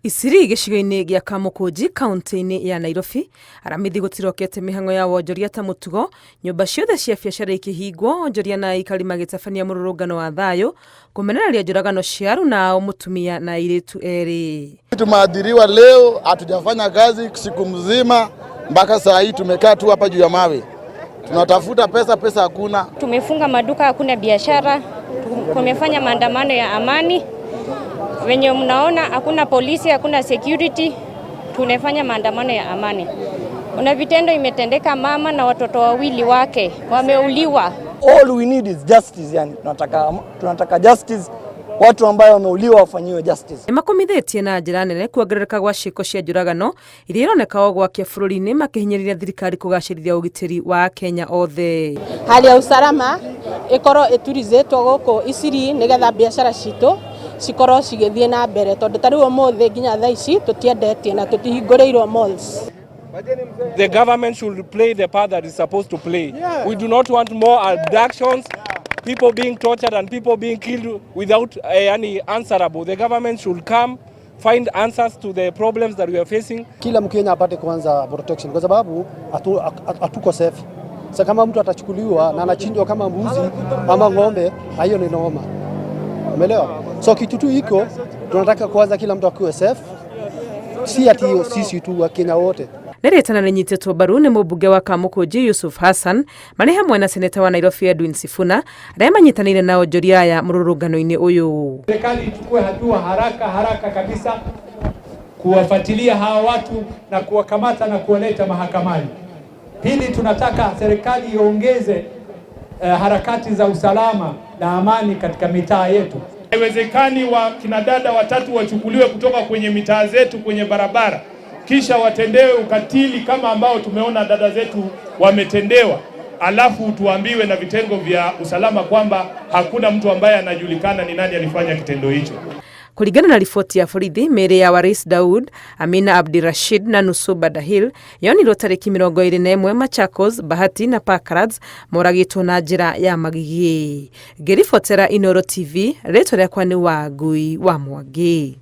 Isiri gĩcigo-inĩ gĩa Kamũkũnji kaunti-inĩ ya Nairobi, Aramithi gũtirokete mĩhang'o ya wonjoria ta mũtugo, nyũmba ciothe cia biacara ikĩhingwo, onjoria na aikari magĩtabania mũrũrũngano wa thayũ kũmenereria njũragano cia aruna ao mũtumia na airĩtu erĩ. Tumeadhiriwa leo, hatujafanya kazi siku mzima mpaka saa hii tumekaa tu hapa juu ya mawe, tunatafuta pesa, pesa hakuna. Tumefunga maduka, hakuna biashara. Tumefanya maandamano ya amani, venye mnaona hakuna polisi, hakuna security. Tunafanya maandamano ya amani. Kuna vitendo imetendeka, mama na watoto wawili wake wameuliwa. All we need is justice, yani tunataka justice, watu ambayo wameuliwa wafanyiwe justice. Nĩmakomithĩtie na njĩra nene kuongerereka gwa ciĩko cia njũragano iria ironeka o gwakia bũrũri-inĩ, makĩhinyĩrĩria thirikari kũgacĩrithia ũgitĩri wa Akenya othe. Hali ya usalama ikorwo ĩturizĩtwo gũkũ Isiri nĩgetha biacara citũ cikorwo cigĩthiĩ na mbere, tondũ ta rĩu ũmũthĩ nginya thaa ici tũtiendetie na tũtihingũrĩirwo malls. The government should play the part that is supposed to play. We do not want more abductions, people being tortured and people being killed without any answerable. The government should come find answers to the problems that we are facing. Kila Mkenya apate kwanza protection kwa sababu hatuko safe. Sasa kama mtu atachukuliwa na anachinjwa kama mbuzi ama ng'ombe, hiyo ni noma. Umeelewa? So kitu tu iko tunataka kwanza kila mtu akuwe safe, si ati sisi tu, Wakenya wote. Nĩ rĩtana rĩnyitĩtwo mbaru nĩ mũmbunge wa Kamũkũnji Yusuf Hassan marĩ hamwe na seneta wa Nairobi Edwin Sifuna, arĩa manyitanĩire na onjoria aya mũrũrũngano-inĩ ũyũ. Serikali ichukue hatua haraka haraka kabisa kuwafuatilia hawa watu na kuwakamata na kuwaleta mahakamani. Pili, tunataka serikali iongeze harakati za usalama na amani katika mitaa yetu. Haiwezekani wa kina dada watatu wachukuliwe kutoka kwenye mitaa zetu kwenye barabara kisha watendewe ukatili kama ambao tumeona dada zetu wametendewa, alafu tuambiwe na vitengo vya usalama kwamba hakuna mtu ambaye anajulikana ni nani alifanya kitendo hicho. Kũringana na riboti ya borithi, mĩĩrĩ ya Waris Daud, Amina Abdirashid na Nusuba Dahil yonirwo tarĩki 21 Machakos, Bahati na Parklands, moragĩtwo na njĩra ya magigi. Ngĩribotera Inooro TV, rĩtwa rĩakwa nĩ Wangui wa Mwangi.